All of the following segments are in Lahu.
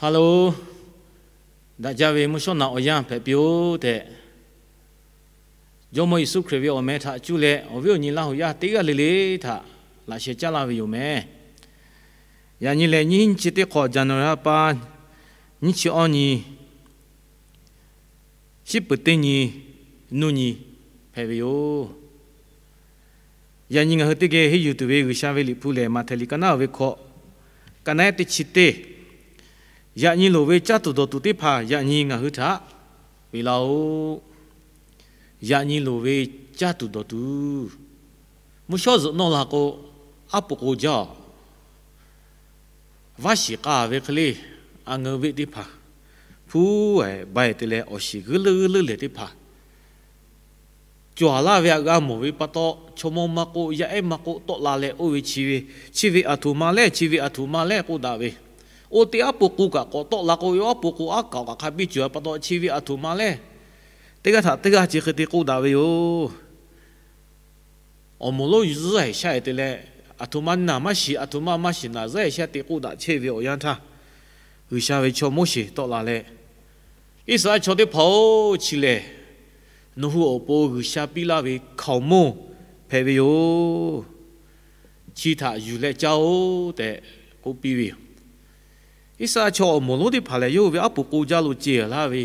Ha loˬ, daꞈ jaˇ ve mvuhˇ shawˉ naꞈ awˬ yanˇ hpehꞈ piˇ-oˆ tehꞈ, Jawˇmawˇ Yeˍsuˆ Hkriꞈ ve awˬ meh htaꞈ cuˇ leh awˬ viˉ awˬ nyi Laˇ huˍ yaˇ teˇ g'aˇ le le htaꞈ laꞈ sheh caˉ laˇ ve yoˬ meh. Yaꞈ nyi lehˬ, nyiˇ hinˉ nyiˇ chi teˇ hk'awꞈ, January ha pa nyiˇ chi awˇ nyi, shiˉ peuˍ teˇ nyi, nuˇ nyi hpehꞈ ve yoˬ. Yaꞈ nyi ngaˬ hui teˇ geh henˇ yuˬ tuˬ ve G'uiˬsha ve Liꞈ hpu lehˬ, Maꞈhtehˍ liꞈ ka naˉ ve hkawꞈ, ka naˉ teˇ chi teˇ, yaꞈ nyi loˍ ve caˇ tuˬ dawˬ tuˬ teˇ hpaˍ yaꞈ nyi ngaˬ hui htaꞈ peꞈ laˇ-oˆ. Yaꞈ nyi loˍ ve caˇ tuˬ dawˬ tuˬ, mvuhˇ shawˉ zuhꞈ nawˇ la k'o, aˉ poꞈ k'o jaˇ-oˬ. Vaˇ shiˍ k'a ve hk'e le, a ngeu veˆ teˇ hpaˍ, hpu eh ba eh te leh awˬ shiˍ g'euˆ leuˉ g'euˆ leuˉ lehˬ teˇ hpaˍ, cawˬ laˇ ve htaꞈ g'a mawˬ ve pa taw, chaw mawˇ maˇ k'oˆ, yaˇ ehˉ maˇ k'oˆ, tawˆ la leh oˇ ve chi ve, chi ve aˬ htoꞈ ma lehˬ, chi ve aˬ htoꞈ ma lehˬ k'oˆ daꞈ ve, oˇ teˇ aˉ poꞈ k'o kaꞈ k'awꞈ tawˆ la k'o, oˇ aˉ poꞈ k'o aˉ kaꞈ kaꞈ hk'a biˇ cawˬ pa taw, chi ve aˬ htoꞈ ma lehˬ, teˇ g'aˇ htaꞈ teˇ g'aˇ chi hk'e te k'oˆ daꞈ ve yoˬ. Awˬ moˍ lonˉ zuhˉ eh sha eh te leh, aˬ htoꞈ ma naˬ maˇ shiˍ, aˬ htoꞈ ma maˇ shiˍ naˬ zuhˉ eh sha te k'oˆ daꞈ chehˇ ve awˬ yanˇ htaˇ, G'uiˬsha ve chaw Moˉseˍ tawˆ la leh, Iˉsaˍreˍlaˆ chaw teˇ hpaˍ-oˬ, chi lehˬ nawˬ hui awˬ pon G'uiˬsha piˇ laˇ ve hkaoˍmonˇ hpehꞈ ve yoˬ. Chi htaꞈ yuˬ leh caˇ-oˆ tehꞈ k'oˆ piˇ ve yoˬ. Iˉsaˍreˍlaˆ chaw awˬ moˍ lonˉ teˇ hpaˍ lehˬ, yawˇ hui ve aˉ poꞈ k'o jaˇ lo ceh laˇ ve,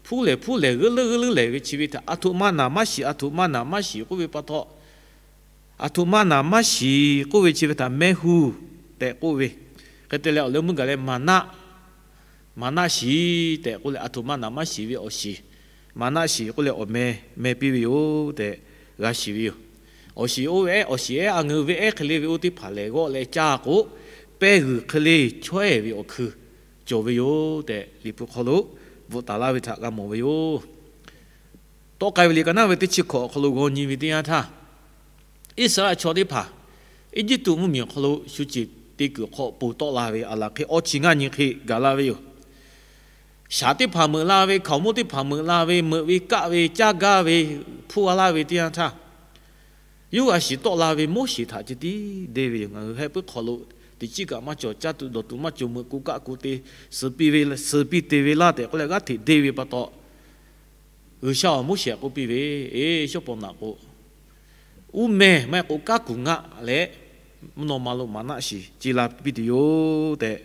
hpuˉ lehˬ hpuˉ lehˬ, g'euˆ leuˉ g'euˆ leuˉ lehˬ ve chi ve htaꞈ aˬ htoꈈ ma naˬ maˇ shiˍ, aˬ htoꞈ ma naˬ maˇ shiˍ k'oˆ ve pa taw, aˬ htoꞈ ma naˬ maˇ shiˍ k'oˆ ve chi ve htaꞈ mehˇ hu tehꞈ k'oˆ ve, hk'e te leh awˬ leh meuˇ gaˬ leh maˍnaˆ, maˍnaˆ shiˍ tehꞈ k'oˆ leh, aˬ htoꞈ ma naˬ maˇ shiˍ ve awˬ shiˍ, maˍnaˆ shiˍ k'oˆ leh awˬ meh meh piˇ ve yoˬ tehꞈ g'a shiˍ ve yoˬ. Awˬ shiˍ oˇ ve ehˉ, awˬ shiˍ ehˉ a ngeu ve ehˉ hk'e le ve oˇ teˇ hpaˍ lehˬ, g'awˆ leh caˇ k'o, pehˇ g'uiˬ hk'e le chaweh ve awˬ hkui cawˬ ve yoˬ tehꞈ, Liꞈ hpu hk'aw lo bvuhꞈ taˍ laˇ ve htaꞈ g'a mawˬ ve yoˬ. Tawˆ k'ai ve liꞈ ka naˉ ve teˇ chi hkawꞈ awˬ hk'aw lo g'aw nyi ve teˇ yanˇ htaˇ, Iˉsaˍreˍlaˆ chaw teˇ hpaˍ Eˇjiˇtuꞈ mvuhˇmiˬ awˬ hk'aw lo shu ceˬ te kuiˬ hk'aw ponˬ tawˆ la ve, aˬ laˬ hk'e awˇ chi ngaˇ nyi hk'e gaˬ la ve yoˬ. Shaˍ teˇ hpaˍ meuꞈ la ve, hkaoˍmonˇ teˇ hpaˍ meuꞈ la ve, meuꞈ ve kaˆ ve, caˇ gaˇ ve, hpuˇ g'a laˇ ve teˇ yanˇ htaˇ, yawˇ hui a shiˍ tawˆ la ve Moˉseˍ htaꞈ ceh tiˉ deˇ ve yoˬ. Ngaˬ hui heh puiˉ hk'aw lo teꞈ chiˉ kaꞈ maˇ cawˬ, caˇ tuˬ dawˬ tuˬ maˇ cawˬ, meuꞈ k'o kaˆ k'o te, suhˍ piˇ ve, suhˍ piˇ te ve laˇ tehꞈ k'oˆ leh g'aˇ hteꞈ deˇ ve pa taw, G'uiˬsha awˬ Moˉseˍ k'oˆ piˇ ve, Eˇ, shawˉ paw naꞈ k'o, uˉ mehˇ maˇ heˆ k'o kanˉ kuˬ ngaˆ leh, mvuhˇ naw ma lo maˍnaˆ shiˍ ce la piˇ tuˬ yoˬ tehꞈ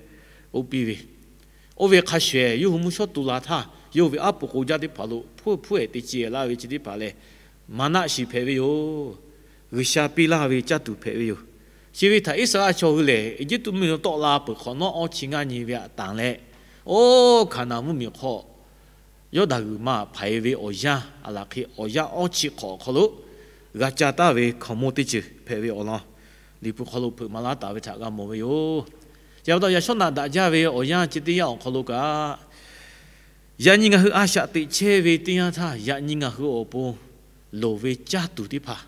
k'oˆ piˇ ve. Oˇ ve hk'a shuˍ yawˇ hui mvuhˇ shawˉ tu la htaˇ, yawˇ hui ve aˉ poꞈ k'o jaˇ teˇ hpaˍ lo hpuˇ hpuˇ ehˍ te ce laˇ ve chi teˇ hpaˍ lehˬ, maˍnaˆ shiˍ hpehꞈ ve yoˬ. G'uiˬsha piˇ laˇ ve caˇ tuˬ hpehꞈ ve yoˬ. Chi ve htaꞈ Iˉsaˍreˍlaˆ chaw hui lehˬ, Eˇjiˇtuꞈ mvuhˇmiˬ lo tawˆ la peuˬ hk'awꞈ nawˉ, awˇ chi ngaˇ nyi ve htaꞈ tanˬ leh, oˇ Hkaˍnanˍ mvuhˇmiˬ hk'aw Yawˇdanˍ g'uiˬ ma hpaiˍ ve awˬ yanˇ, aˬ laˬ hk'e awˬ yanˇ awˇ chi hk'awꞈ awˬ hk'aw lo g'a ca taˍ ve hkaoˍmonˇ teˇ ceuˬ hpehꞈ ve awˬ lawn Liꞈ hpu hk'aw lo hpeuꞈ maˍ laˇ taˍ ve htaꞈ g'a mawˬ ve yoˬ. Chi pa taw, yaꞈ shawˉ naꞈ daꞈ jaˇ ve awˬ yanˇ chi teˇ yanˇ awˬ hk'aw lo kaꞈ, yaꞈ nyi ngaˬ hui a shaꞈ teꞈ chehˇ ve teˇ yanˇ htaˇ, yaꞈ nyi ngaˬ hui awˬ pon loˍ ve caˇ tuˬ teˇ hpaˍ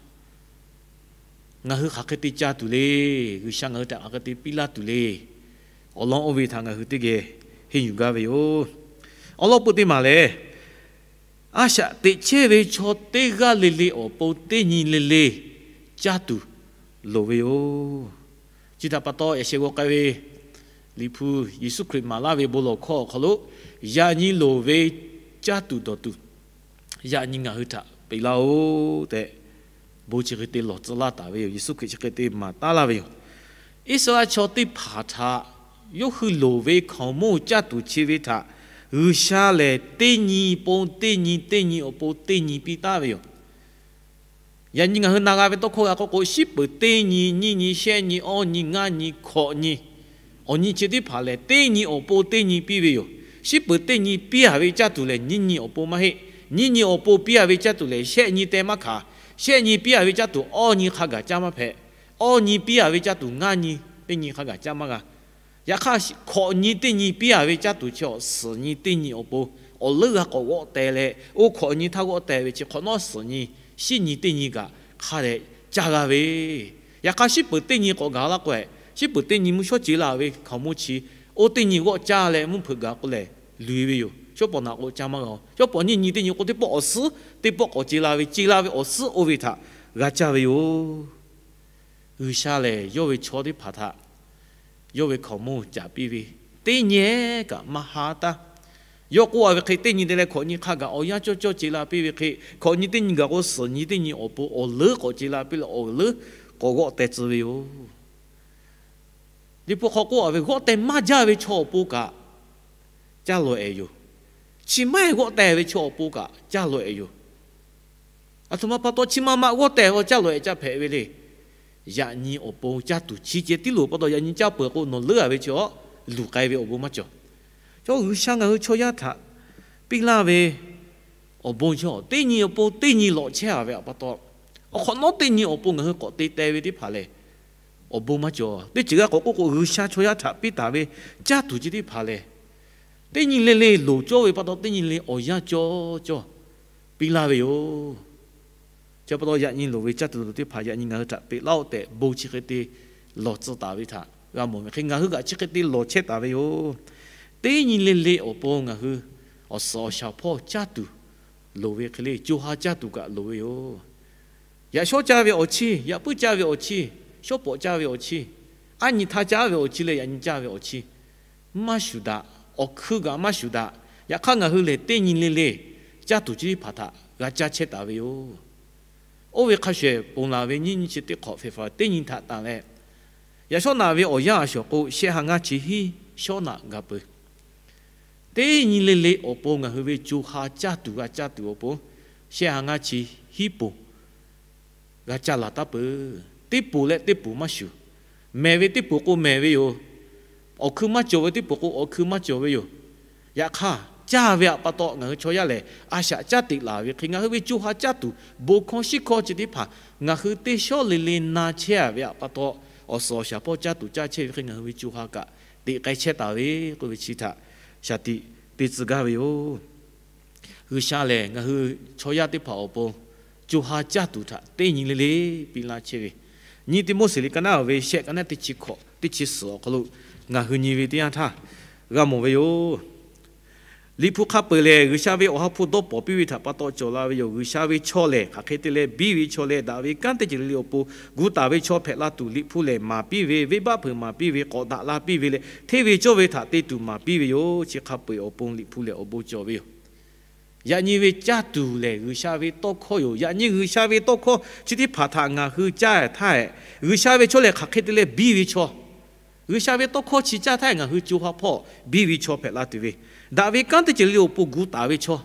ngaˬ hui hk'aˬ hk'e te ca tuˬ le. G'uiˬsha ngaˬ hui htaꞈ hk'aˬ hk'e te piˇ laˇ tuˬ le. Awˬ lawn oˇ ve htaꞈ ngaˬ hui teˇ geh henˇ yuˬ gaˇ ve yoˬ. Awˬ lawn peuˬ teˇ maˬ lehˬ, a shaꞈ teꞈ chehˇ ve chaw teˇ g'aˇ le le awˬ pon teˇ nyi le le caˇ tuˬ loˍ ve yoˬ. Chi htaꞈ pa taw, yaꞈ sheh g'aw k'ai ve Liꞈ hpu, Yeˍsuˆ Hkriꞈ maˍ laˇ ve bon lawˬ hkawˇ awˬ hk'aw lo, yaꞈ nyi loˍ ve caˇ tuˬ dawˬ tuˬ, yaꞈ nyi ngaˬ hui htaꞈ peꞈ laˇ-oˆ tehꞈ, bon chi hk'e te lawˬ tcuh laˇ taˍ ve yoˬ. Yeˍsuˆ Hkriꞈ chi hk'e te maˍ taˉ laˇ ve yoˬ. Iˉsaˍreˍlaˆ chaw teˇ hpaˍ htaꞈ yawˇ hui loˍ ve hkaoˍmonˇ caˇ tuˬ chi ve htaꞈ G'uiˬsha lehˬ, teˇ nyi pon teˇ nyi, teˇ nyi awˬ pon teˇ nyi piˇ taˉ ve yoˬ. Yaꞈ nyi ngaˬ hui na g'a ve tawˇ hkawˇ g'a k'oˆ k'o, shiˉ peuˍ teˇ nyi, nyiˇ nyi, shehˆ nyi, awˇ nyi, ngaˇ nyi, hkawꞈ nyi, awˬ nyi chi teˇ hpaˍ lehˬ, teˇ nyi awˬ pon teˇ nyi piˇ ve yoˬ. Shiˉ peuˍ teˇ nyi piˇ a ve caˇ tuˬ lehˬ, nyiˇ nyi awˬ pon maˇ heˆ. Nyiˇ nyi awˬ pon piˇ a ve caˇ tuˬ lehˬ, shehˆ nyi teh maˇ hkanˍ. Shehˆ nyi piˇ a ve caˇ tuˬ awˇ nyi hk'a gaˬ caˇ maˇ hpehꞈ. Awˇ nyi piˇ a ve caˇ tuˬ ngaˇ nyi, teˇ nyi hk'a gaˬ caˇ maˇ g'a. Yaꞈ hk'aˇ, hkawꞈ nyi teˇ nyi piˇ a ve caˇ tuˬ chi awˬ suhˍ nyi teˇ nyi awˬ pon awˬ leuˉ g'a k'awꞈ g'awˆ teh leh, oˇ hkawꞈ nyi htaˇ g'awˆ teh ve chi hk'awꞈ nawˉ suhˍ nyi, shiˉ nyi teˇ nyi kaꞈ hk'a dehꞈ caˇ g'a ve. Yaꞈ hk'aˇ, shiˉ peuˍ teˇ nyi k'awꞈ gaˬ laˇ k'o, shiˉ peuˍ teˇ nyi mvuhˇ shawˉ ce la ve hkaoˍmonˇ chi, oˇ teˇ nyi g'awˆ caˇ leh mvuhˇ hpeuꞈ gaˬ k'o lehˬ, luˬ e ve yoˬ. Shawˉ paw naꞈ k'o caˇ maˇ g'a-oˬ. Shawˉ paw nyiˇ nyi teˇ nyi k'o, teˇ pawˆ awˬ suhˉ teˇ pawˆ k'awꞈ ce la ve, ce la ve awˬ suhˉ oˇ ve htaꞈ g'a caˇ ve yoˬ. G'uiˬsha lehˬ, yawˇ ve chaw teˇ hpaˍ htaꞈ yawˇ ve hkaoˍmonˇ caˍ piˇ ve, Teˇ nyi kaꞈ maˇ haˉ taˇ. Yawˇ k'oˆ a ve hk'e, teˇ nyi te leh hkawꞈ nyi hk'a gaˬ awˬ yanˇ cawˇ cawˇ ce la piˇ ve hk'e, hkawꞈ nyi teˇ nyi gaˬ k'o, suhˍ nyi teˇ nyi awˬ pon awˬ leuˉ k'awꞈ ce la piˇ leh, awˬ leuˉ k'awꞈ g'awˆ teh tcuh ve yoˬ. Liꞈ hpu hk'aw k'oˆ a ve, g'awˆ teh maˇ jaˇ ve chaw awˬ pon kaꞈ caˇ lawˬ-ehˍ yoˬ. Chi maˇ heˆ g'awˆ teh ve chaw awˬ pon kaꞈ caˇ lawˬ-ehˍ yoˬ. Aˬ htoꞈ ma pa taw chi ma ma g'awˆ teh k'o caˇ lawˬ-ehˍ caˇ hpehꞈ ve le. Yaꞈ nyi awˬ pon caˇ tuˬ chi ceh tiˉ loˬ pa taw, yaꞈ nyi caˇ peuˬ k'o nawˬ leuˉ a ve chi a luˬ k'ai ve awˬ bon maˇ cawˬ. Chaw G'uiˬsha ngaˬ hui chaw yaˇ htaꞈ piˇ laˇ ve awˬ bon chaw, teˇ nyi awˬ pon teˇ nyi lawꞈ chehˇ a ve pa taw, awˬ hk'awꞈ nawˉ teˇ nyi awˬ pon ngaˬ hui k'awꞈ te teh ve teˇ hpaˍ lehˬ, awˬ bon maˇ cawˬ. Teˇ ceuˬ g'a k'awꞈ k'oˆ k'o, G'uiˬsha chaw yaˇ htaꞈ piˇ taˍ ve caˇ tuˬ chi teˇ hpaˍ lehˬ, teˇ nyi le le loˍ cawˇ ve pa taw, teˇ nyi le awˬ yanˇ cawˇ cawˇ piˇ laˇ ve yoˬ. Chi pa taw yaꞈ nyi loˍ ve caˇ tuˬ loˍ teˇ hpaˍ yaꞈ nyi ngaˬ hui htaꞈ peꞈ laˇ-oˆ tehꞈ bon chi hk'e te lawˬ tcuh taˍ ve htaꞈ g'a mawˬ ve hk'e, ngaˬ hui kaꞈ chi hk'e te lawˬ chehˇ taˍ ve yoˬ. Teˇ nyi le le awˬ pon ngaˬ hui awˬ suhˍ awˬ shaˍ hpawˇ caˇ tuˬ loˍ ve hk'e le, co ha caˇ tuˬ kaꞈ loˍ ve yoˬ. Yaꞈ shawˉ caˇ ve awˬ chiˇ, yaꞈ puiˉ caˇ ve awˬ chiˇ, shawˉ pawꞈ caˇ ve awˬ chiˇ, aˉ nyi htaˇ caˇ ve awˬ chiˇ leh yaꞈ nyi caˇ ve awˬ chiˇ maˇ shuˍ daꞈ, awˬ hkui kaꞈ maˇ shuˍ daꞈ. Yaꞈ hk'aˇ ngaˬ hui lehˬ teˇ nyi le le caˇ tuˬ chi teˇ hpaˍ htaꞈ g'a caˇ chehˇ taˍ ve yoˬ. Oˇ ve hk'a shehˍ ponˬ laˬ ve nyiˇ nyi chi teˇ hk'awꞈ fehꞈ faˍ teˇ nyi htaꞈ tanˬ leh, yaꞈ shawˉ naꞈ ve awˬ yanˇ a shawˍ k'o, shehˆ ha ngaˇ chi hiˉ shawˉ naꞈ g'a peuˬ. Teˇ nyi le le awˬ pon ngaˬ hui ve co ha caˇ tuˬ g'a caˇ tuˬ awˬ pon, shehˆ ha ngaˇ chi hiˉ ponˬ g'a caˇ laˬ taˉ peuˬ. Teˇ poˬ leh teˇ poˬ maˇ shuˍ. Mehˬ ve teˇ poˬ k'o mehˬ ve yoˬ. Awˬ hkui maˇ cawˬ ve teˇ poˬ k'o awˬ hkui maˇ cawˬ ve yoˬ. Yaꞈ hk'aˇ, caˇ ve pa taw ngaˬ hui chaw yaˇ lehˬ a shaꞈ caˇ teꞈ laˬ ve hk'e, ngaˬ hui ve co ha caˇ tuˬ bon hkawˇ shiˉ hkawˇ chi teˇ hpaˍ ngaˬ hui teˇ shawˉ le le na chehˇ a ve pa taw, awˬ suhˍ awˬ shaˍ hpawˇ caˇ tuˬ caˇ chehˇ ve hk'e ngaˬ hui ve co ha kaꞈ teꞈ k'ai chehˇ taˍ ve k'oˆ ve chi htaꞈ shaˍ tiꞈ te tcuh gaˇ ve yoˬ. G'uiˬsha lehˬ ngaˬ hui chaw yaˇ teˇ hpaˍ awˬ pon co ha caˇ tuˬ htaꞈ teˇ nyi le le piˇ laˇ chehˇ ve, nyiˇ Tiˆmoˉseˍ liꞈ ka naˉ ve shehˆ ka naˉ teˇ chi hkawꞈ teˇ chi suhˍ awˬ hk'aw lo ngaˬ hui nyi ve teˇ yanˇ htaˇ g'a mawˬ ve yoˬ. Liꞈ hpu hk'a peu-eˬ lehˬ, G'uiˬsha ve awˬ ha hpu dawˇ pawˍ piˇ ve htaꞈ pa taw cawˬ la ve yoˬ. G'uiˬsha ve chaw lehˬ, hk'aˬ hk'e te leh biˇ ve chaw leh, daꞈ ve kanˉ teˇ ceuˬ le le awˬ pon gu taˍ ve chaw hpehꞈ la tuˬ, Liꞈ hpu lehˬ maˍ piˇ ve, venˇbaˆ hpeuꞈ maˍ piˇ ve, k'awꞈ daꞈ la piˇ ve leh, hteˇ ve cawˇ ve htaꞈ te tuˬ maˍ piˇ ve yoˬ. Chi hk'a peu-eˬ awˬ pon Liꞈ hpu lehˬ awˬ bon cawˬ ve yoˬ. Yaꞈ nyi ve caˇ tuˬ lehˬ, G'uiˬsha ve tawˇ hkawˇ yoˬ. Yaꞈ nyi G'uiˬsha ve tawˇ hkawˇ chi teˇ hpaˍ htaꞈ ngaˬ hui caˇ htaˇ, G'uiˬsha ve chaw lehˬ hk'aˬ hk'e te leh biˇ ve chaw, G'uiˬsha ve tawˇ hkawˇ chi caˇ htaˇ ngaˬ hui co ha hpawˇ biˇ ve chaw hpehꞈ la tuˬ ve, daꞈ ve kanˉ teˇ ceuˬ le le awˬ pon gu taˍ ve chaw,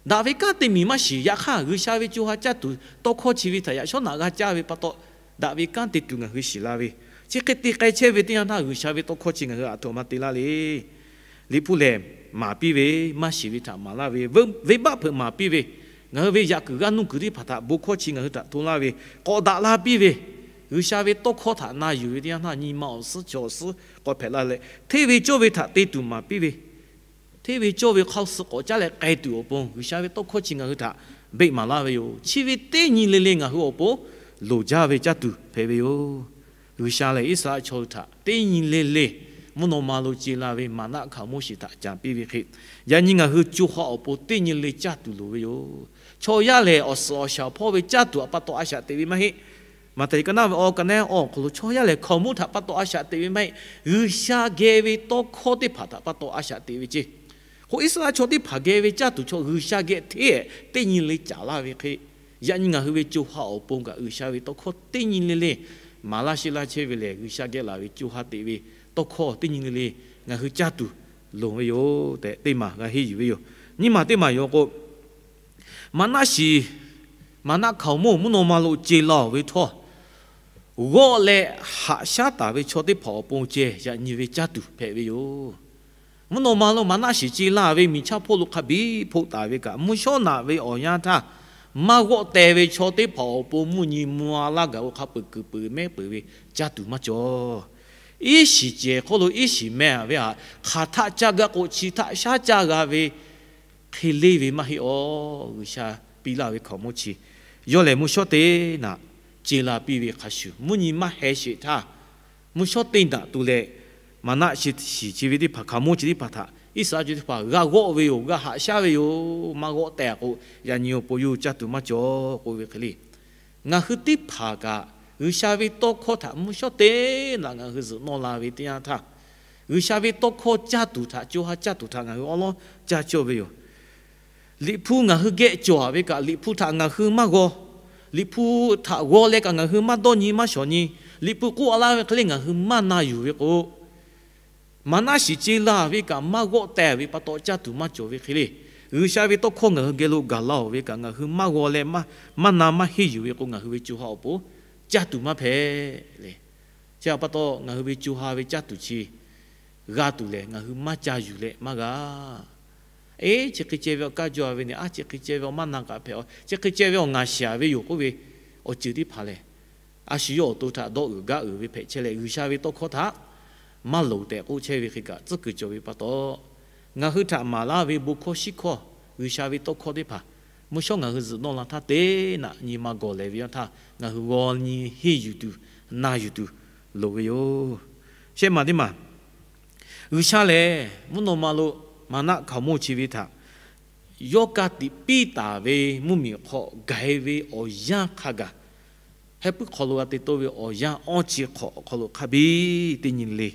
daꞈ ve kanˉ te miˬ maˇ shiˍ. Yaꞈ hk'aˇ, G'uiˬsha ve co ha caˇ tuˬ tawˇ hkawˇ chi ve htaꞈ yaꞈ shawˉ naꞈ g'a caˇ ve pa taw, daꞈ ve kanˉ te tuˬ ngaˬ hui shiˍ la ve, chi hk'e te k'ai chehˇ ve teˇ yanˇ htaˇ, G'uiˬsha ve tawˇ hkawˇ chi ngaˬ hui aˬ htoꞈ ma te laˇ le. Liꞈ hpu lehˬ, maˍ piˇ ve, maˇ shiˍ ve htaꞈ maˍ laˇ ve, venˇbaˆ hpeuꞈ maˍ piˇ ve, ngaˬ hui ve yaꞈ kuiˬ g'aˇ nuˇ kuiˬ teˇ hpaˍ htaꞈ bon hkawˇ chi ngaˬ hui htaꞈ hto laˇ ve, k'awꞈ daꞈ la piˇ ve, G'uiˬsha ve tawˇ hkawˇ htaꞈ na yuˬ ve teˇ yanˇ htaˇ, nyi ma awˬ suhˉ chaw awˬ suhˉ k'awꞈ hpehꞈ la leh, hteˇ ve cawˇ ve htaꞈ te tuˬ maˍ piˇ ve, hteˇ ve cawˇ ve hk'aw suh k'awꞈ caˉ leh k'ai tuˬ awˬ pon G'uiˬsha ve tawˇ hkawˇ chi ngaˬ hui htaꞈ beˆ maˍ laˇ ve yoˬ. Chi ve teˇ nyi le le ngaˬ hui awˬ pon loˍ jaˇ ve caˇ tuˬ hpehꞈ ve yoˬ. G'uiˬsha lehˬ, Iˉsaˍreˍlaˆ chaw hui htaꞈ teˇ nyi le le mvuhˇ naw ma lo ce la ve maˍnaˆ hkaoˍmonˇ shiˍ htaꞈ caˍ piˇ ve hk'e, yaꞈ nyi ngaˬ hui co ha awˬ pon teˇ nyi le caˇ tuˬ loˍ ve yoˬ. Chaw yaˇ lehˬ, awˬ suhˍ awˬ shaˍ hpawˇ ve caˇ tuˬ a pa taw a shaꞈ teꞈ ve maˇ heˆ. Maˍtaˍiˍ ka naˉ ve awˬ ka naˉ awˬ hk'aw lo chaw yaˇ lehˬ, hkaoˍmonˇ htaꞈ pa taw a shaꞈ teꞈ ve maˇ heˆ. G'uiˬsha geh ve tawˇ hkawˇ teˇ hpaˍ htaꞈ pa taw a shaꞈ teꞈ ve ceˇ. K'o, Iˉsaˍreˍlaˆ chaw teˇ hpaˍ geh ve caˇ tuˬ chaw G'uiˬsha geh hteˇ ehˍ teˇ nyi le caˍ laˇ ve hk'e, yaꞈ nyi ngaˬ hui ve co ha awˬ pon kaꞈ G'uiˬsha ve tawˇ hkawˇ teˇ nyi le le maˍ laˇ sheˆ laˇ chehˇ ve lehˬ, G'uiˬsha geh laˬ ve co ha teꞈ ve tawˇ hkawˇ teˇ nyi le le ngaˬ hui caˇ tuˬ loˍ ve yoˬ tehꞈ teˇ maˬ g'a henˇ yuˬ ve yoˬ. Nyiˇ maˬ teˇ maˬ yoˬ k'o, maˍnaˆ shiˍ, maˍnaˆ hkaoˍmonˇ mvuhˇ naw ma lo ce la-oˬ ve htawˇ, g'awˆ leh haꞈ shaˉ taˍ ve chaw teˇ hpaˍ awˬ pon ceh yaꞈ nyi ve caˇ tuˬ hpehꞈ ve yoˬ. Mvuhˇ naw ma lo maˍnaˆ shiˍ ce la ve miˬ chaˇ hpawˇ lo hk'a biˇ hpoˆ taˍ ve kaꞈ, mvuhˇ shawˉ naꞈ ve awˬ yanˇ htaˇ, maˇ g'awˆ teh ve chaw teˇ hpaˍ awˬ pon mvuhˇ nyi mvuh a laˇ gaˬ-o hk'a peuˬ kuiˬ peuˬ mehˉ peuˬ ve caˇ tuˬ maˇ cawˬ. Iˉ shiˍ cehˬ hk'oˆ lo iˉ shiˍ meh a ve htaꞈ hk'aˬ htaˆ caˇ gaˇ k'o, chi htaˆ shaˉ caˇ g'a ve hk'e leˇ ve maˇ heˆ awˬ. G'uiˬsha piˇ laˇ ve hkaoˍmonˇ chi yawˇ lehˬ mvuhˇ shawˉ teˇ naꞈ ce la piˇ ve hk'a shuˍ, mvuhˇ nyi maˇ heh sheˍ htaˇ, mvuhˇ shawˉ teˇ naꞈ tu leh, maˍnaˆ shiˍ chi ve teˇ hpaˍ, hkaoˍmonˇ chi teˇ hpaˍ htaꞈ Iˉsaˍreˍlaˆ chaw teˇ hpaˍ g'a g'awˆ ve yoˬ, g'a haꞈ shaˉ ve yoˬ. Maˇ g'awˆ tehꞈ k'o, yaꞈ nyi awˬ pon yawˇ hui caˇ tuˬ maˇ cawˬ k'oˆ ve hk'e le. Ngaˬ hui teˇ hpaˍ kaꞈ G'uiˬsha ve tawˇ hkawˇ htaꞈ mvuhˇ shawˉ teˇ naꞈ ngaˬ hui zuhꞈ nawˇ la ve teˇ yanˇ htaˇ, G'uiˬsha ve tawˇ hkawˇ caˇ tuˬ htaꞈ, co ha caˇ tuˬ htaꞈ ngaˬ hui awˉ lawˉ caˇ cawˇ ve yoˬ. Liꞈ hpu ngaˬ hui geh cawˬ ve kaꞈ, Liꞈ hpu htaꞈ ngaˬ hui maˇ g'aw. Liꞈ hpu htaꞈ g'aw leh kaꞈ ngaˬ hui maˇ dawˇ nyi maˇ shawˍ nyi. Liꞈ hpu k'oˆ a laˇ ve hk'e le ngaˬ hui maˇ na yuˬ ve k'o, maˍnaˆ shiˍ ce laˬ ve kaꞈ maˇ g'awˆ tehˬ ve pa taw caˇ tuˬ maˇ cawˬ ve hk'e le, G'uiˬsha ve tawˇ hkawˇ ngaˬ hui geh lo gaˬ la-oˬ ve kaꞈ ngaˬ hui maˇ g'aw leh maˇ na maˇ henˇ yuˬ ve k'o, ngaˬ hui ve co ha awˬ pon caˇ tuˬ maˇ hpehꞈ le. Chi htaꞈ pa taw ngaˬ hui ve co ha ve caˇ tuˬ chi g'a tuˬ lehˬ, ngaˬ hui maˇ ca yuˬ leh maˇ g'a. Eˉ, chi hk'e ceh ve awˬ kaˇ jaw ve ne, a, chi hk'e ceh ve awˬ maˇ na kaꞈ hpehꞈ-a, chi hk'e ceh ve awˬ ngaˬ shiˍ-a ve yoˬ k'oˆ ve awˬ ceuˬ teˇ hpaˍ lehˬ, a shu yawˇ awˬ to htaꞈ dawˇ uiˍ gaˇ uiˍ ve hpehꞈ chehˇ leh, G'uiˬsha ve tawˇ hkawˇ htaꞈ maˇ loˍ tehꞈ k'oˆ chehˇ ve hk'e kaꞈ tcuhˉ kuiˬ cawˬ ve pa taw, ngaˬ hui htaꞈ maˍ laˇ ve bon hkawˇ shiˉ hkawˇ, G'uiˬsha ve tawˇ hkawˇ teˇ hpaˍ mvuhˇ shawˉ ngaˬ hui zuhꞈ nawˇ la htaˇ, teˇ naꞈ nyi ma gawˬ lehˬ ve yanˇ htaˇ ngaˬ hui g'aw nyi henˇ yuˬ tuˬ, na yuˬ tuˬ loˍ ve yoˬ. Shehˆ maˬ teˇ maˬ, G'uiˬsha lehˬ mvuhˇ naw ma lo maˍnaˆ hkaoˍmonˇ chi ve htaꞈ yawˇ ka tiꞈ piˇ taˍ ve mvuhˇmiˬ hk'aw gaˬ-e ve awˬ yanˇ hk'a gaˬ, heh puiˉ hk'aw lo g'a te toˇ ve awˬ yanˇ awˇ chi hk'awꞈ awˬ hk'aw lo hk'a biˇ teˇ nyi le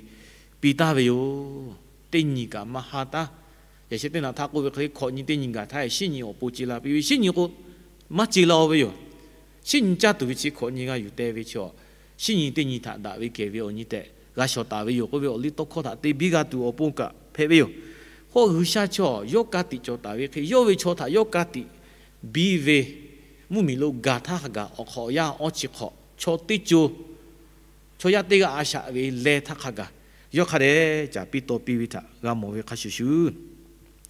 piˇ taˍ ve yoˬ. Teˇ nyi kaꞈ maˇ ha taˉ. Yaꞈ sheh teˇ naꞈ htaˇ k'oˆ ve hk'e le, hkawꞈ nyi teˇ nyi gaˬ htaˇ, shiˉ nyi awˬ pon ce la piˇ ve, shiˉ nyi k'o maˇ ce la-o ve yoˬ. Shiˉ nyi caˇ tuˬ ve chi hkawꞈ nyi g'a yuˬ te ve chaw, shiˉ nyi teˇ nyi htaꞈ daꞈ ve kehˬ ve awˬ nyi tehꞈ g'a shawˍ taˍ ve yoˬ k'oˆ ve awˬ liˇ tawˇ hkawˇ htaꞈ te biˇ g'a tuˬ awˬ pon kaꞈ hpehꞈ ve yoˬ. K'o G'uiˬsha chaw yawˇ ka tiꞈ cawˬ taˍ ve hk'e, yawˇ ve chaw htaꞈ yawˇ ka tiꞈ biˇ ve mvuhˇmiˬ lo gaˬ htaˇ hk'a gaˬ awˬ hk'awꞈ awˬ yanˇ awˇ chi hk'awꞈ chaw teˇ co, chaw yaˇ teˇ g'aˇ a shaꞈ ve leh htaˇ hk'a gaˬ, yawˇ hk'a dehꞈ caˍ piˇ taw piˇ ve htaꞈ g'a mawˬ ve hk'a shuˍ shuˍ,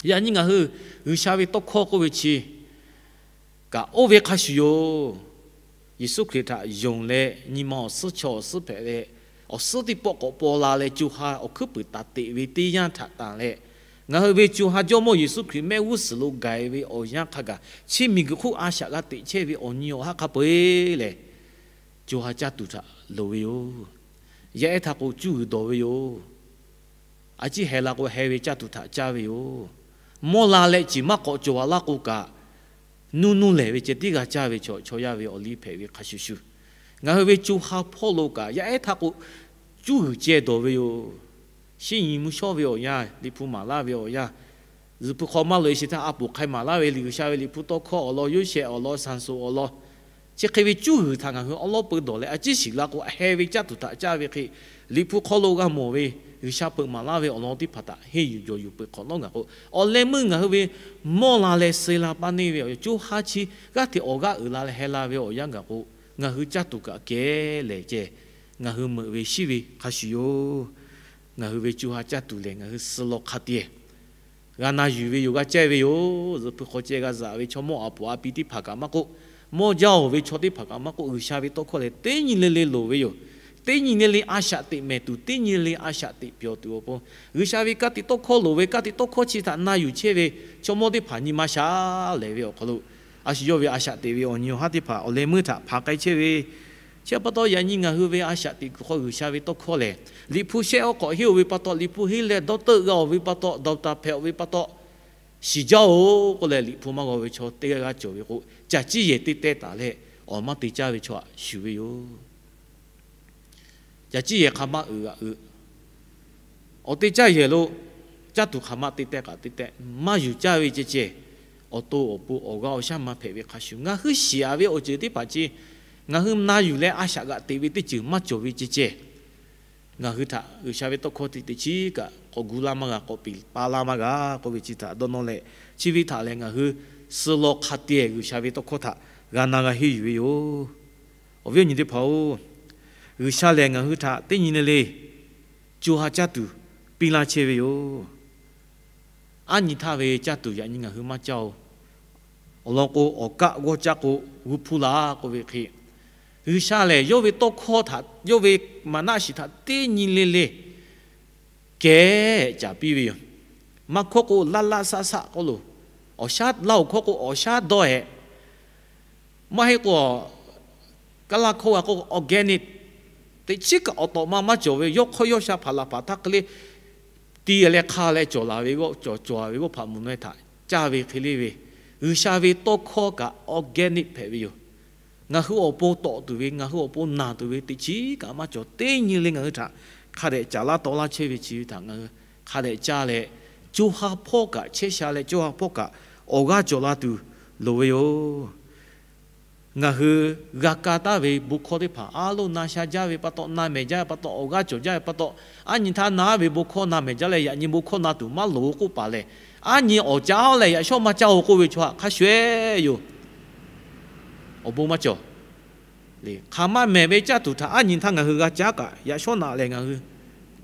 yaꞈ nyi ngaˬ hui G'uiˬsha ve tawˇ hkawˇ k'oˆ ve chi kaꞈ oˇ ve hk'a shuˍ yoˬ. Yeˍsuˆ Hkriꞈ htaꞈ yonˍ leh nyi ma awˬ suhˉ chaw awˬ suhˉ hpehꞈ leh, awˬ suhˉ teˇ pawˆ k'awꞈ paw la leh co ha awˬ hkuiˉ puiˍ taˍ teꞈ ve teˇ yanˇ htaꞈ tanˬ leh, ngaˬ hui ve co ha Jawˇmawˇ Yeˍsuˆ Hkriꞈ mehˆ g'uˇ suhˍ lo gaˬ-e ve awˬ yanˇ hk'a gaˬ, chi miˬguiˬ hk'oˆ a shaꞈ g'a teꞈ chehˇ ve awˬ nyi awˬ haˉ hk'a peu-eˬ lehˬ, co ha caˇ tuˬ htaꞈ loˍ ve yoˬ. Yaˇ ehˉ htaˇ k'o cuˇ g'uiˬ dawˬ ve yoˬ. A ciˉ heh la k'o heh ve caˇ tuˬ htaꞈ caˇ ve yoˬ. Mawˇ la leh ciˬ maˇ k'awꞈ cawˬ a laˇ k'o kaꞈ, nuˇ nuˇ lehˬ ve ceh tiˉ g'a caˇ ve chaw, chaw yaˇ ve awˬ liˇ hpehꞈ ve hk'a shuˍ shuˍ, ngaˬ hui ve co ha hpawˇ lo kaꞈ yaˇ ehˉ htaˇ k'o cuˇ g'uiˬ ceh dawˬ ve yoˬ. Shiˉ nyi mvuhˇ shawˉ ve awˬ yanˇ, Liꞈ hpu maˍ laˇ ve awˬ yanˇ, zuhꞈ hpu hk'aw maˇ loꞈ-e sheˍ htaˇ a poˍ hk'ai maˍ laˇ ve liꞈ G'uiˬsha ve Liꞈ hpu tawˇ hkawˇ awˬ lawn, Yoˇsehꞈ awˬ lawn, Saˍsonˍ awˬ lawn, chi hk'e ve cuˇ g'uiˬ htaꞈ ngaˬ hui awˉ lawˉ peu dawˬ leh a ciˉ shiˍ la k'o, heh ve caˇ tuˬ htaꞈ caˇ ve hk'e, Liꞈ hpu hk'aw lo g'a mawˬ ve G'uiˬsha peuꞈ maˍ laˇ ve awˬ lawn teˇ hpaˍ htaꞈ henˇ yuˬ jawˬ yuˬ peuˬ hk'awꞈ nawˉ gaˬ k'o, awˬ leh meuˇ ngaˬ hui ve mawˇ la leh suh la paˇ neˇ ve awˬ yanˇ, co ha chi g'aˇ hteꞈ awˬ g'aˇ uiˍ la leh heh la ve awˬ yanˇ gaˬ k'o, ngaˬ hui caˇ tuˬ kaꞈ kehˉ lehˬ ceh, ngaˬ hui meuꞈ ve shiˉ ve hk'a shuˍ yoˬ. Ngaˬ hui ve co ha caˇ tuˬ lehˬ ngaˬ hui suh law hk'a te g'a na yuˬ ve yoˬ, g'a cehˇ ve yoˬ. Zuhꞈ hpu hk'aw ceh g'a zaꞈ ve chaw mawˇ a poˍ a pi teˇ hpaˍ kaꞈ maˇ k'oˆ, mawˇ jaˇ-oˬ ve chaw teˇ hpaˍ kaꞈ maˇ k'oˆ, G'uiˬsha ve tawˇ hkawˇ lehˬ teˇ nyi le le loˍ ve yoˬ. Teˇ nyi le le a shaꞈ teꞈ mehˍ tuˬ, teˇ nyi le le a shaꞈ teꞈ pyawˬ tuˬ awˬ pon, G'uiˬsha ve ka tiꞈ tawˇ hkawˇ loˍ ve, ka tiꞈ tawˇ hkawˇ chi htaꞈ na yuˬ chehˇ ve chaw mawˇ teˇ hpaˍ nyi ma shaˍ lehˬ ve awˬ hk'aw lo, a shu yawˇ ve a shaꞈ teꞈ ve awˬ nyi awˬ haˉ teˇ hpaˍ awˬ leh meuˇ htaꞈ hpanˍ k'ai chehˇ ve, chi pa taw yaꞈ nyi ngaˬ hui ve a shaꞈ teꞈ kuiˬ hk'aw G'uiˬsha ve tawˇ hkawˇ lehˬ, Liꞈ hpu shehˆ awˉ k'awꞈ henˇ-oˬ ve pa taw, Liꞈ hpu henˇ leh dawˇ teuˆ g'a-oˬ ve pa taw, dawˬ taˍ hpehꞈ-oˬ ve pa taw, shiˍ jaˇ-oˬ k'oˆ leh Liꞈ hpu maˇ g'aw ve chaw teˇ g'aˇ g'aˇ cawˬ ve k'o, caˬ ciˇ yehˬ te teh taˍ leh awˬ maˇ te caˇ ve chaw htaꞈ shuˍ ve yoˬ. Caˬ ciˇ yehˬ hk'aˬ ma uiˍ g'aꞈ uiˍ, awˬ te caˇ yehˬ lo caˇ tuˬ hk'aˬ ma te teh k'aꞈ te teh, maˇ yuˬ caˇ ve ceh ceh, awˬ to awˬ pon awˬ g'aˇ awˬ shaˉ maˇ hpehꞈ ve hk'a shuˍ, ngaˬ hui shiˍ-a ve awˬ ceuˬ teˇ hpaˍ chi ngaˬ hui na yuˬ leh a shaꞈ g'aꞈ teꞈ ve teˇ ceuˬ maˇ cawˬ ve ceh ceh, ngaˬ hui htaꞈ G'uiˬsha ve tawˇ hkawˇ teꞈ teꞈ chiˉ kaꞈ k'awꞈ gu laˇ maˇ g'a, k'awꞈ peꞈ pa laˇ maˇ g'a k'oˆ ve chi htaꞈ dawˇ nawˇ leh, chi ve htaꞈ lehˬ ngaˬ hui suh law hk'a te G'uiˬsha ve tawˇ hkawˇ htaꞈ g'a na g'a henˇ yuˬ ve yoˬ. Awˬ viˉ awˬ nyi teˇ hpaˍ-oˬ, G'uiˬsha lehˬ ngaˬ hui htaꞈ teˇ nyi le le co ha caˇ tuˬ piˇ laˇ chehˇ ve yoˬ. Aˉ nyi htaˇ ve caˇ tuˬ yaꞈ nyi ngaˬ hui maˇ caˇ-oˬ. Awˬ lawn k'o, awˬ kaˆ g'awˇ caˇ k'o, g'uˇ hpuˇ la k'oˆ ve hk'e, G'uiˬsha lehˬ yawˇ ve tawˇ hkawˇ htaꞈ, yawˇ ve maˍnaˆ shiˍ htaꞈ teˇ nyi le le kehˉ caˍ piˇ ve yoˬ. Maˇ hkawˇ k'o, laˇ laˇ saˆ saˆ k'oˆ loˬ. Awˬ shaˉ laˇ-oˬ hkawˇ k'o, awˬ shaˉ dawˇ-ehˍ. Maˇ heˆ k'o, kaˇ laˇ hkawˇ g'a k'o, organic, teꞈ chiˉ kaꞈ awˬ tawꞈ ma maˇ cawˬ ve, yawˇ hk'awˇ yawˇ sha hpaˍ laˬ hpaˍ htaˇ hk'e le, ti leh hk'a leh cawˬ la ve, cawˬ cawˬ ve g'awˇ hpaꞈ mvuhˬ naweh htaꞈ caˇ ve hk'e le ve, G'uiˬsha ve tawˇ hkawˇ kaꞈ organic hpehꞈ ve yoˬ. Ngaˬ hui awˬ pon tawꞈ tuˬ ve, ngaˬ hui awˬ pon naˬ tuˬ ve teꞈ chiˉ kaꞈ maˇ cawˬ. Teˇ nyi le ngaˬ hui htaꞈ hk'a dehꞈ caˍ laˇ taw laˇ chehˇ ve chi ve htaꞈ ngaˬ hui hk'a dehꞈ caˇ leh, co ha hpawˇ kaꞈ chehˇ sha leh co ha hpawˇ kaꞈ awˬ g'aˇ cawˬ la tuˬ loˍ ve yoˬ. Ngaˬ hui g'a ka taˍ ve bon hkawˇ teˇ hpaˍ a loˍ na sha jaˇ ve pa taw, na mehˍ jaˇ ve pa taw, awˬ g'aˇ cawˬ jaˇ ve pa taw, aˉ nyi htaˇ na ve bon hkawˇ na mehˍ jaˇ leh yaꞈ nyi bon hkawˇ na tuˬ maˇ loˍ k'oˆ paˍ lehˬ, aˉ nyi awˬ caˉ lehˬ yaꞈ shawˉ maˇ caˇ-oˬ k'oˆ ve chaw htaꞈ hk'a shuˍ-eˬ yoˬ. Awˬ bon maˇ cawˬ. Hk'aˬ ma mehˍ ve caˇ tuˬ htaꞈ aˉ nyi htaˇ ngaˬ hui g'a caˉ kaꞈ, yaꞈ shawˉ naꞈ lehˬ ngaˬ hui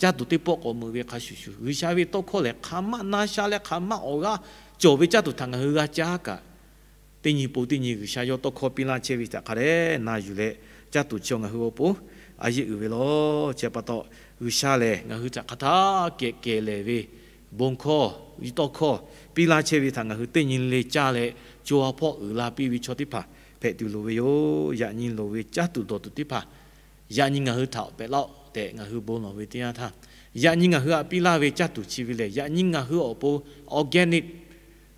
caˇ tuˬ teˇ pawˆ k'awꞈ meuꞈ ve hk'a shuˍ shuˍ, G'uiˬsha ve tawˇ hkawˇ lehˬ hk'aˬ ma na sha leh hk'aˬ ma awˬ g'aˇ cawˬ ve caˇ tuˬ htaꞈ ngaˬ hui g'a caˉ kaꞈ, teˇ nyi po teˇ nyi G'uiˬsha yawˇ tawˇ hkawˇ piˇ laˇ chehˇ ve htaꞈ hk'a dehꞈ na yuˬ leh, caˇ tuˬ chi ngaˬ hui awˬ pon a yeˆ uiˍ ve lawˬ. Chi pa taw, G'uiˬsha lehˬ ngaˬ hui htaꞈ hk'aˬ htaˇ kehˬ kehˬ lehˬ ve bon hkawˇ, tawˇ hkawˇ piˇ laˇ chehˇ ve htaꞈ ngaˬ hui teˇ nyi le caˇ leh, co ha hpawˇ uiˍ la piˇ ve chaw teˇ hpaˍ hpehꞈ tuˬ loˍ ve yoˬ. Yaꞈ nyi loˍ ve caˇ tuˬ dawˬ tuˬ teˇ hpaˍ yaꞈ nyi ngaˬ hui htaꞈ pehꞈ laˇ-oˆ tehꞈ ngaˬ hui bon lawˬ ve teˇ yanˇ htaˇ, yaꞈ nyi ngaˬ hui htaꞈ piˇ laˇ ve caˇ tuˬ chi ve lehˬ, yaꞈ nyi ngaˬ hui awˬ pon organic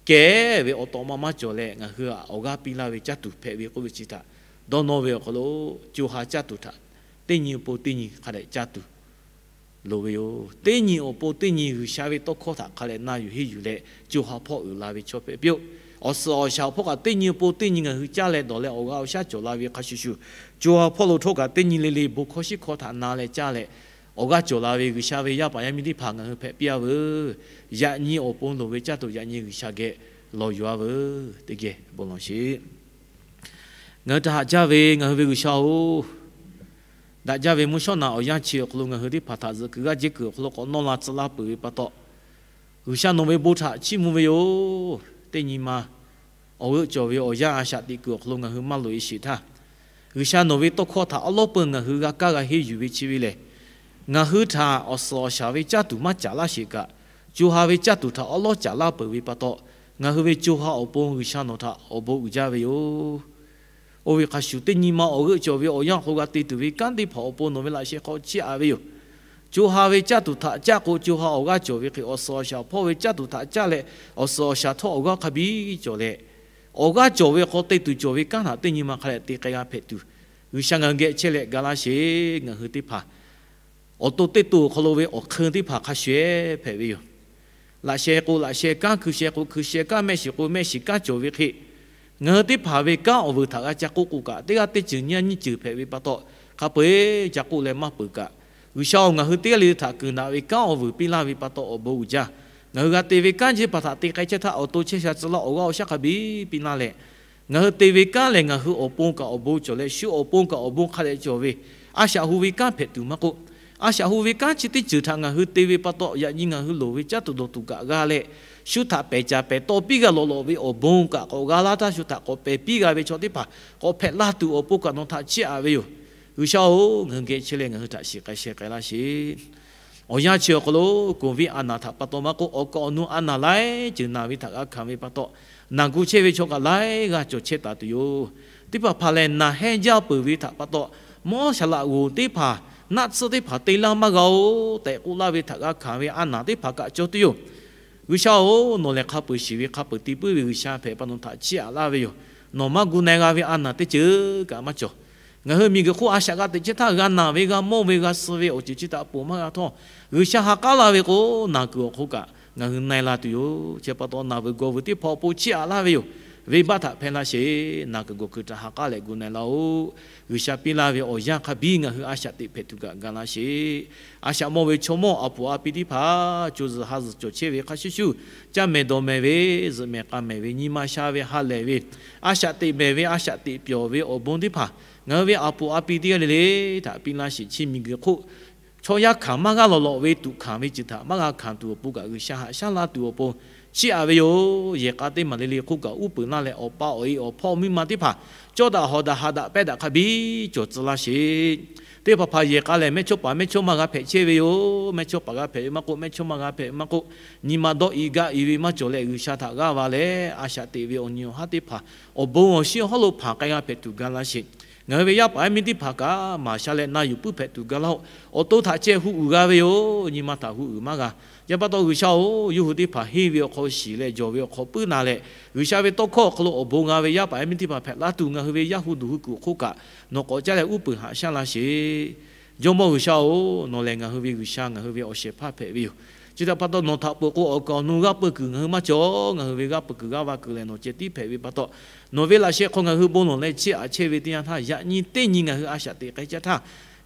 kehˬ ve awˬ tawꞈ ma maˇ cawˬ leh, ngaˬ hui htaꞈ awˬ g'aˇ piˇ laˇ ve caˇ tuˬ hpehꞈ ve k'oˆ ve chi htaꞈ dawˇ nawˇ ve awˬ hk'aw lo, co ha caˇ tuˬ htaꞈ teˇ nyi awˬ pon teˇ nyi hk'a dehꞈ caˇ tuˬ loˍ ve yoˬ. Teˇ nyi awˬ pon teˇ nyi G'uiˬsha ve tawˇ hkawˇ htaꞈ hk'a dehꞈ na yuˬ henˇ yuˬ leh, co ha hpawˇ uiˍ la ve chaw hpehꞈ piˇ-oˆ. Awˬ suhˍ awˬ shaˍ awˬ hpawˇ kaꞈ teˇ nyi awˬ pon teˇ nyi ngaˬ hui caˇ leh dawˬ leh awˬ g'aˇ awˬ shaˉ cawˬ la ve hk'a shuˍ shuˍ, co ha hpawˇ lo htawˇ kaꞈ teˇ nyi le le bon hkawˇ shiˉ hkawˇ htaꞈ na leh caˇ leh, awˬ g'aˇ cawˬ la ve G'uiˬsha ve yaˇ paˍ yaˇ miˇ teˇ hpaˍ ngaˬ hui hpehꞈ piˇ-a veuˬ. Yaꞈ nyi awˬ pon loˍ ve caˇ tuˬ yaꞈ nyi G'uiˬsha geh lawˬ yuˬ-a veuˬ. Teˇ geh bon lawˬ sheˍ. Ngaˬ hui htaꞈ haꞈ jaˇ ve ngaˬ hui ve G'uiˬsha-oˬ, daꞈ jaˇ ve mvuhˇ shawˉ naꞈ awˬ yanˇ chi awˬ hk'aw lo ngaˬ hui teˇ hpaˍ htaꞈ zuhꞈ kuiˬ g'aˇ jehˇ kuiˬ awˬ hk'aw lo k'awꞈ nawˇ la tcuh laˇ peuˬ ve pa taw, G'uiˬsha nawˬ ve bon htaꞈ chiˇ mvuh ve yoˬ. Teˇ nyi ma awˬ g'euˆ cawˬ ve awˬ yanˇ a shaꞈ teꞈ kuiˬ awˬ hk'aw lo ngaˬ hui maˇ loꞈ-e sheˍ htaˇ, G'uiˬsha nawˬ ve tawˇ hkawˇ htaꞈ awˉ lawˉ peu ngaˬ hui g'a kaˇ g'a henˇ yuˬ ve chi ve lehˬ, ngaˬ hui htaꞈ awˬ suhˍ awˬ shaˍ ve caˇ tuˬ maˇ caˍ laˇ sheˍ kaꞈ, co ha ve caˇ tuˬ htaꞈ awˉ lawˉ caˍ laˇ peuˬ ve pa taw, ngaˬ hui ve co ha awˬ pon G'uiˬsha nawˬ htaꞈ awˬ bon uiˍ jaˇ ve yoˬ. Oˇ ve hk'a shuˍ teˇ nyi ma awˬ g'euˆ cawˬ ve awˬ yanˇ awˬ hk'aw g'a te tuˬ ve kanˉ teˇ hpaˍ awˬ pon nawˬ ve laꞈ sheh hk'aw chiˇ aꞈ ve yoˬ. Co ha ve caˇ tuˬ htaꞈ caˇ k'o, co ha awˬ g'aˇ cawˬ ve hk'e awˬ suhˍ awˬ shaˍ hpawˇ ve caˇ tuˬ htaꞈ caˇ leh, awˬ suhˍ awˬ shaˍ htawˇ awˬ g'aˇ hk'a biˇ cawˬ leh, awˬ g'aˇ cawˬ ve hk'aw te tuˬ cawˬ ve kanˉ htaꞈ teˇ nyi ma hk'a dehꞈ te k'ai g'a hpehꞈ tuˬ, G'uiˬsha ngaˬ hui geh chehˇ leh ga laˇ sheˍ. Ngaˬ hui teˇ hpaˍ awˬ to teˇ to awˬ hk'aw lo ve awˬ hk'eun teˇ hpaˍ hk'a shuˍ-eˬ hpehꞈ ve yoˬ. Laꞈ sheh k'o laꞈ sheh kanˉ, hkui sheh k'o hkui sheh kanˉ, mehˆ shiˍ k'o mehˆ shiˍ kanˉ cawˬ ve hk'e, ngaˬ hui teˇ hpaˍ ve kanˉ awˬ vuiˬ htaꞈ g'a ca k'oˆ k'o kaꞈ, teˇ g'aˇ teˇ ceuˬ nyiˇ g'aˇ nyiˇ ceuˬ hpehꞈ ve pa taw, hk'a peu-eˬ ca k'oˆ leh maˇ peuˬ kaꞈ, G'uiˬsha-oˬ, ngaˬ hui teˇ g'aˇ le le htaꞈ kuiˬ naꞈ ve kanˉ awˬ vuiˬ piˇ laˇ ve pa taw awˬ bon uiˍ jaˇ. Ngaˬ hui g'a te ve kanˉ chi teˇ hpaˍ htaꞈ te k'ai chehˇ htaˇ, awˬ to chehˇ sha tcuh laˇ awˬ g'aˇ awˬ shaˉ hk'a biˇ piˇ laˇ leh, ngaˬ hui te ve kanˉ lehˬ ngaˬ hui awˬ pon kaꞈ awˬ bon cawˬ leh, shu awˬ pon kaꞈ awˬ bon hk'a dehꞈ cawˬ ve a shaꞈ hu ve kanˉ hpehꞈ tuˬ maˇ k'oˆ, a shaꞈ hu ve kanˉ chi teˇ ceuˬ htaꞈ ngaˬ hui te ve pa taw, yaꞈ nyi ngaˬ hui loˍ ve caˇ tuˬ dawˬ tuˬ kaꞈ g'a leh, shu htaꞈ pehˬ caˍ pehˬ taw piˇ g'a lawꞈ lawꞈ ve awˬ bon kaꞈ k'awꞈ g'a laˇ htaˇ, shu htaꞈ k'awꞈ pehˬ piˇ g'a ve chaw teˇ hpaˍ k'awꞈ hpehꞈ laˇ tuˬ awˬ pon kaꞈ nawˬ htaꞈ chiˇ aꞈ ve yoˬ. G'uiˬsha-oˬ, ngaˬ hui geh chehˇ leh ngaˬ hui htaꞈ shiˍ k'ai sheh k'ai laˇ sheˍ. Awˬ yanˇ chi awˬ hk'aw lo COVID a naˍ htaꞈ pa taw maˇ k'oˆ, awˬ kaˍ awˬ nu a naˍ laiˉ ceuˬ naˬ ve htaꞈ g'a hkanˍ ve pa taw, naˬ gu chehˇ ve chaw kaꞈ laiˉ g'aˇ cawˬ chehˇ taˍ tuˬ yoˬ. Teˇ hpaˍ hpaˍ lehˬ naˬ hehnˇ jaˇ peuˬ ve htaꞈ pa taw, mawˇ shaˍ laꞈ g'oˍ teˇ hpaˍ naˆ tsuhˇ teˇ hpaˍ te laˇ maˇ g'a-oˬ tehꞈ k'oˆ laˇ ve htaꞈ g'a hkanˍ ve a naˍ teˇ hpaˍ kaꞈ cawˬ tuˬ yoˬ. G'uiˬsha-oˬ, nawˬ lehˬ hk'a peuˬ shiˍ ve hk'a peuˬ te puiˉ ve G'uiˬsha hpehꞈ pa nawˬ htaꞈ chiˇ aꞈ laˇ ve yoˬ. Nawˬ maˇ gu na-e g'a ve a naˍ teˇ ceuˬ kaꞈ maˇ cawˬ. Ngaˬ hui miˬguiˬ hk'oˆ a shaꞈ g'a teꞈ chehˇ htaˇ, g'a naˬ ve g'a mawˇ ve g'a suh ve awˬ ceuˬ chi htaꞈ ponˬ maˇ g'a htawˇ, G'uiˬsha ha k'aˉ laˇ ve k'o, naˬ kuiˬ awˬ hk'oˆ kaꞈ ngaˬ hui na-e la tuˬ yoˬ. Chi pa taw naˬ vuiˬ gawˬ vuiˬ teˇ hpaˍ awˬ pon chiˇ aꞈ laˇ ve yoˬ. Venˇbaˆ htaꞈ hpehˇ laˇ sheˍ. Naˬ kuiˬ gawˬ kuiˬ htaꞈ ha k'aˉ leh gu na-e laˇ-oˆ. G'uiˬsha piˇ laˇ ve awˬ yanˇ hk'a biˇ ngaˬ hui a shaꞈ teꞈ hpehꞈ tuˬ kaꞈ ga laˇ sheˍ. A shaꞈ mawˇ ve chaw mawˇ a puˍ a pi teˇ hpaˍ co zuhˬ ha zuhˬ cawˬ chehˇ ve hk'a shuˍ shuˍ, caˇ mehˍ dawˬ mehˍ ve, zuhꞈ mehˍ k'a mehˍ ve, nyi ma sha ve, ha lehˬ ve, a shaꞈ teꞈ mehˍ ve, a shaꞈ teꞈ pyawˬ ve awˬ bon teˇ hpaˍ ngaˬ hui ve a puˍ a pi teˇ g'aˇ le le htaꞈ piˇ laˇ sheˍ. Chi miˬguiˬ hk'oˆ chaw yaˇ hkanˍ maˇ g'aˇ lawꞈ lawꞈ ve tuꞈ hkanˍ ve ceuˬ htaꞈ maˇ g'a hkanˍ tuˬ awˬ pon kaꞈ, G'uiˬsha haꞈ shaˉ laˇ tuˬ awˬ pon chiˇ aꞈ ve yoˬ. Yehˬ k'a teˇ maˬ le le hk'oˆ kaꞈ uˉ peunˍ laˇ leh, awˬ pa awˬ e awˬ hpawˇ miˇ ma teˇ hpaˍ cawˇ daꞈ hawˍ daꞈ haꞈ daꞈ pehˇ daꞈ hk'a biˇ cawˬ tcuh laˇ sheˍ. Teˇ hpaˍ hpaˍ yehˬ k'a lehˬ, mehˇ chawˇ paˍ mehˇ chawˇ ma g'a hpehꞈ chehˇ ve yoˬ. Mehˇ chawˇ paˍ g'a hpehꞈ ve maˇ k'oˆ, mehˇ chawˇ ma g'a hpehꞈ ve maˇ k'oˆ, nyi ma dawˇ i gaˇ i ve maˇ cawˬ leh, G'uiˬsha htaꞈ g'aˇ va leh a shaꞈ teꞈ ve awˬ nyi awˬ haˉ teˇ hpaˍ awˬ bon awˬ shinˉ awˬ hawˉ lo hpanˍ k'ai g'a hpehꞈ tuˬ ga laˇ sheˍ. Ngaˬ hui ve yaˇ paˍ yaˇ miˇ teˇ hpaˍ kaꞈ maˍ sha leh na yuˬ puiˉ hpehꞈ tuˬ ga laˇ-oˆ. Awˬ to htaꞈ ceh hu uiˍ g'a ve yoˬ. Nyi ma htaꞈ hu uiˍ maˇ g'a. Chi pa taw G'uiˬsha-oˬ, yawˇ hui teˇ hpaˍ henˇ ve awˬ hk'aw shiˍ leh jawˬ ve awˬ hk'aw puiˉ na leh, G'uiˬsha ve tawˇ hkawˇ awˬ hk'aw lo awˬ bon g'a ve yaˇ paˍ yaˇ miˇ teˇ hpaˍ hpehꞈ laˇ tuˬ, ngaˬ hui ve yaˇ hu duˬ hui kuiˬ hk'oˆ kaꞈ nawˬ k'awꞈ caˇ leh uˉ peunˍ haꞈ shaˉ laˇ sheˍ. Jawˇmawˇ G'uiˬsha-oˬ, nawˬ lehˬ ngaˬ hui ve G'uiˬsha, ngaˬ hui ve awˬ shehˍ hpaˇ hpehꞈ ve yoˬ. Chi htaꞈ pa taw, nawˬ htaꞈ peuˬ k'o awˬ kaˍ awˬ nu g'aˇ peuˬ kuiˬ ngaˬ hui maˇ cawˬ. Ngaˬ hui ve g'aˇ peuˬ kuiˬ g'aˇ va kuiˬ lehˬ nawˬ ceh tiˉ hpehꞈ ve pa taw, nawˬ ve laꞈ sheh hk'aw ngaˬ hui bon lawˬ leh chiˇ aꞈ chehˇ ve teˇ yanˇ htaˇ, yaꞈ nyi teˇ nyi ngaˬ hui a shaꞈ teꞈ k'ai caˇ htaˇ,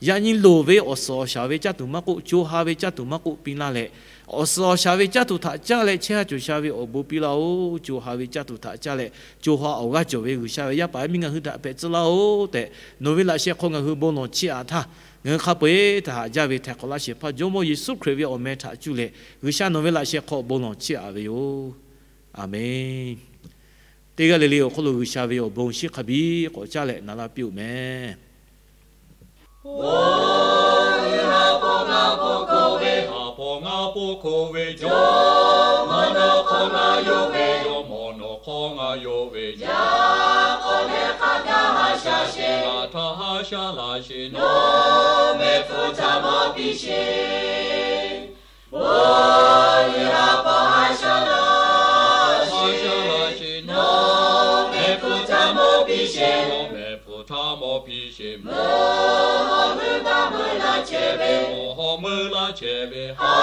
yaꞈ nyi loˍ ve awˬ suhˍ awˬ shaˍ ve caˇ tuˬ maˇ k'oˆ, co ha ve caˇ tuˬ maˇ k'oˆ piˇ laˇ leh, awˬ suhˍ awˬ shaˍ ve caˇ tuˬ htaꞈ caˇ leh chehˇ haˉ cawˬ sha ve awˬ bon piˇ laˇ-oˬ. Co ha ve caˇ tuˬ htaꞈ caˇ leh co ha awˬ g'aˇ cawˬ ve G'uiˬsha ve yaˇ paˍ yaˇ miˇ ngaˬ hui htaꞈ hpehꞈ tcuh laˇ-oˬ tehꞈ, nawˬ ve laꞈ sheh hk'aw ngaˬ hui bon lawˬ chiˇ aꞈ htaˇ, ngaˬ hui hk'a peu-eˬ htaꞈ haꞈ jaˇ ve htaiˍ hk'awꞈ laˇ shehˍ hpaˇ Jawˇmawˇ Yeˍsuˆ Hkriꞈ ve awˬ meh htaꞈ cuˇ leh G'uiˬsha nawˬ ve laꞈ sheh hk'aw bon lawˬ chiˇ aꞈ ve yoˬ. A menˬ. Teˇ g'aˇ le le awˬ hk'oˆ lo G'uiˬsha ve awˬ bon shinˉ hk'a biˇ k'awꞈ caˇ leh na laˇ piˇ-oˬ mehˍ. Oˇ, ha pa ngaˇ po hkoˇ ve, ha pa ngaˇ po hkoˇ ve, jawˇmawˇ nawˬ hk'aw ngaˬ yonˍ ve, jawˇmawˇ nawˬ hk'aw ngaˬ yonˍ ve, yaꞈ k'aw leh hk'a gaˬ haˉ sha sheˍ, ngaˬ htaꞈ haˉ sha laˇ sheˍ, nawˬ mehˆ hpfuhˇ htaꞈ mawˬ piˇ sheˍ. Oˇ, ha pa haˉ sha laˇ sheˍ, nawˬ mehˆ hpfuhˇ htaꞈ mawˬ piˇ sheˍ, nawˬ mehˆ hpfuhˇ htaꞈ mawˬ piˇ sheˍ, mvuhˇ hawˉ meuˇ baˆ meuˇ laˇ chehˇ ve, mvuhˇ hawˉ meuˇ laˇ chehˇ ve, ha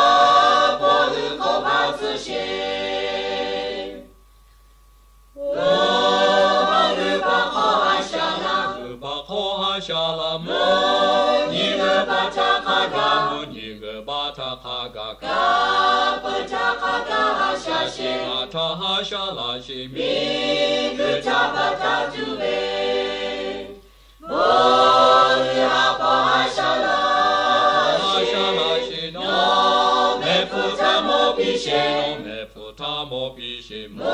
pa hui hk'awꞈ maˇ tcuhˉ sheˍ. Oˇ, mvuhˇ g'uiˬ baˆ hk'aw haˉ sha laˇ, g'uiˬ baˆ hk'aw haˉ sha laˇ, mvuhˇ nyi g'uiˬ baˆ htaꞈ hk'a gaˬ, mvuhˇ nyi g'uiˬ baˆ htaꞈ hk'a gaˬ, kaˇ peuˬ htaꞈ hk'a gaˬ haˉ sha sheˍ, ngaˬ htaꞈ haˉ sha laˇ sheˍ, miˬ guiˬ htaꞈ baˬ taˍ tuˬ ve, mvuhˇ g'uiˬ ha pa haˉ sha laˇ sheˍ, nawˬ mehˆ hpfuhˇ htaꞈ mawˬ piˇ sheˍ, nawˬ mehˆ hpfuhˇ htaꞈ mawˬ piˇ sheˍ, mvuhˇ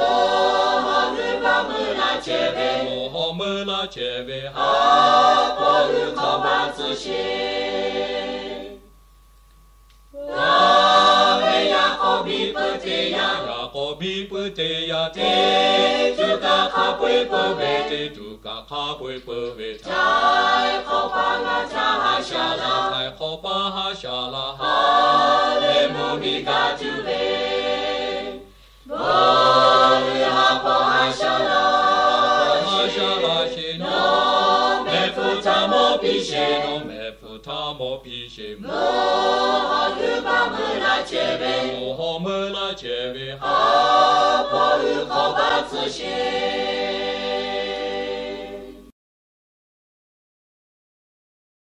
hawˉ meuˇ baˆ meuˇ laˇ chehˇ ve, mvuhˇ hawˉ meuˇ laˇ chehˇ ve, ha pa hui hk'awꞈ maˇ tcuhˉ sheˍ. Yaˇ ve yaꞈ k'aw miˇ peuˬ teˇ yanˇ, yaꞈ k'aw miˇ peuˬ teˇ yanˇ, teˇ tuˬ kaꞈ hk'a peu-eˬ peuˬ ve, teˇ tuˬ kaꞈ hk'a peu-eˬ peuˬ ve, htaiˍ hk'awꞈ paˇ ngaˬ htaꞈ haˉ sha laˇ, htaiˍ hk'awꞈ paˇ haˉ sha laˇ, ha lehˬ mvuhˇ miˬ gaˬ tuˬ ve, mvuhˇ g'uiˬ ha pa haˉ sha laˇ sheˍ, nawˬ mehˆ hpfuhˇ htaꞈ mawˬ piˇ sheˍ, nawˬ mehˆ hpfuhˇ htaꞈ mawˬ piˇ sheˍ, mvuhˇ hawˉ meuˇ baˆ meuˇ laˇ chehˇ ve, mvuhˇ hawˉ meuˇ laˇ chehˇ ve, ha pa hui hk'awꞈ maˇ tcuhˉ sheˍ.